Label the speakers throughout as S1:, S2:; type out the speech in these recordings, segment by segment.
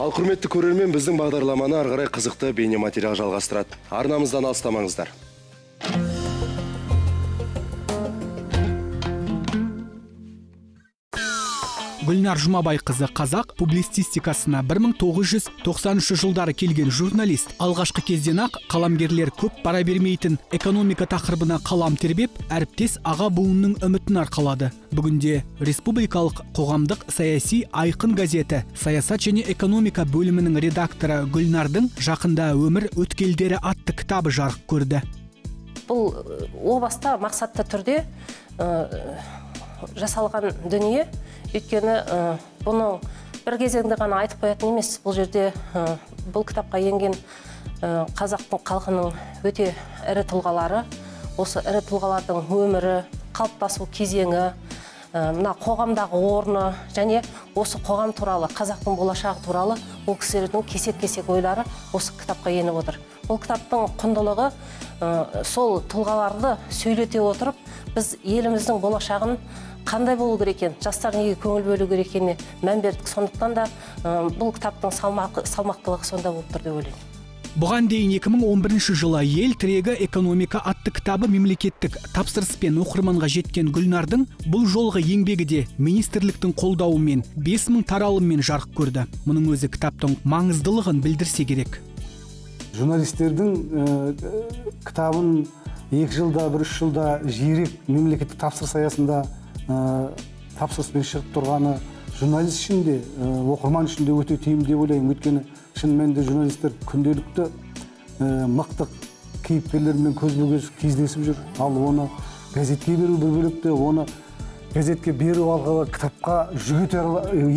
S1: Ал құрметті көрермен, біздің бағдарламаны ары қарай қызықты бейнематериал жалғастырады. Арнамыздан алыстамаңыздар.
S2: Гүлнар Жұмабайқызы қазақ публицистикасына 1993 жылдары келген журналист. Алғашқы кезден-ақ қаламгерлер көп бара бермейтін экономика тақырыбына қалам тербеп, әріптес аға буынның үмітін арқалады. Бүгінде республикалық қоғамдық саяси Айқын газеті саясат және экономика бөлімінің редакторы Гүлнардың жақында «Өмір өткелдері» атты кітабы жарық көрді.
S3: Бұл о баста мақсатты түрде жасалған дүние. Өйткені бұның бір кезеңді ғана айтып қоятын емес. Бұл жерде бұл кітапқа енген қазақтың халқының өте ірі тұлғалары, осы ірі тұлғалардың өмірі, қалыптасу кезеңі, мына қоғамдағы орны және осы қоғам туралы, қазақтың болашағы туралы ол кісілердің кесек-кесек ойлары осы кітапқа еніп отыр. Бұл кітаптың құндылығы сол тұлғаларды сөйлете отырып, біз еліміздің болашағын қандай болу керек екен, жастар неге көңіл бөлу керек екеніне мән бердік. Сондықтан да бұл кітаптың салмақтылығы сонда болып тұр деп ойлаймын.
S2: Бұған дейін 2011 жылы «Ел тірегі экономика» атты кітабы мемлекеттік тапсырыспен оқырманға жеткен Гүлнардың бұл жолғы еңбегі де министрліктің қолдауымен 5000 таралыммен жарық көрді. Мұның өзі кітаптың маңыздылығын білдірсе керек.
S4: Журналистердің кітабын 2 жылда, 1-3 жылда жиірек мемлекеттік тапсырыс аясында тапсырыспен шығып тұрғаны журналист үшін де, оқырман үшін де өте тиімді деп ойлаймын. Өйткені шын мәнінде журналистер күнделікті мықты кейіпкерлермен көзбе-көз кездесіп жүр. Ал оны газетке беру бір бөлек те, оны газетке беру арқылы кітапқа жүк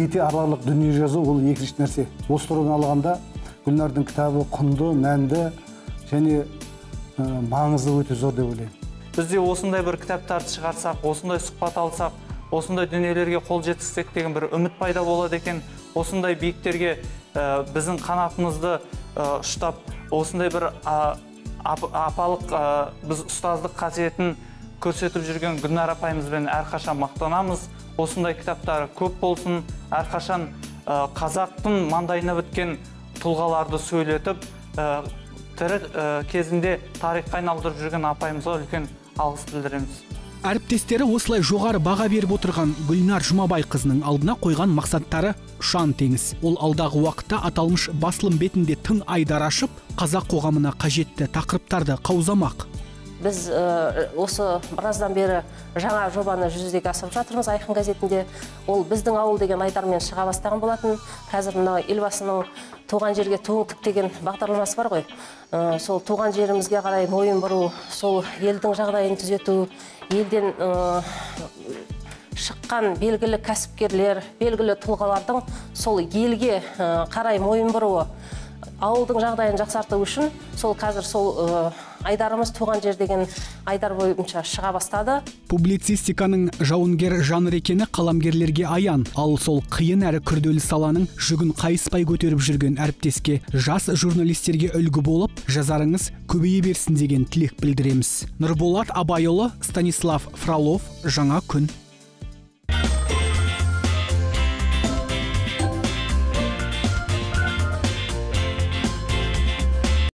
S4: ете аларлық дүние жазу ол екінші нәрсе. Осы тұрғыдан алғанда Гүлнардың кітабы құнды, мәнді және маңызды өте зор деп ойлаймын.
S5: Бізде осындай бір кітаптарды шығарсақ, осындай сұхбат алсақ, осындай дүниелерге қол жеткізсек деген бір үміт пайда болады екен. Осындай биіктерге біздің қанатымызды ұштап, осындай бір апалық, біз ұстаздық қасиетін көрсетіп жүрген Гүлнар апайымызбен әрқашан мақтанамыз. Осындай кітаптары көп болсын, әрқашан қазақтың маңдайына біткен тұлғаларды сөйлетіп, тірі кезінде тарихқа айналдырып жүрген апайымызға үлкен алғыс білдіреміз.
S2: Әріптестері осылай жоғары баға беріп отырған Гүлнар Жұмабайқызының алдына қойған мақсаттары ұшан теңіз. Ол алдағы уақытта аталмыш басылым бетінде тың айдар ашып, қазақ қоғамына қажетті тақырыптарды қаузамақ.
S3: Біз осы біраздан бері жаңа жобаны жүзеге асырып жатырмыз Айқын газетінде. Ол «Біздің ауыл» деген айдармен шыға бастаған болатын. Қазір мына Елбасының туған жерге туын тік деген бағдарламасы бар ғой. Сол туған жерімізге қарай мойын бұру, сол елдің жағдайын түзету, елден шыққан белгілі кәсіпкерлер, белгілі тұлғалардың сол елге қарай мойын бұруы, ауылдың жағдайын жақсарту үшін сол қазір сол айдарымыз «Туған жер» деген айдар бойынша шыға бастады.
S2: Публицистиканың жауынгер жанр екені қаламгерлерге аян. Ал сол қиын әрі күрделі саланың жүгін қайыспай көтеріп жүрген әріптеске, жас журналистерге үлгі болып, жазарыңыз көбейе берсін деген тілек білдіреміз. Нұрболат Абайұлы, Станислав Фролов, Жаңа күн.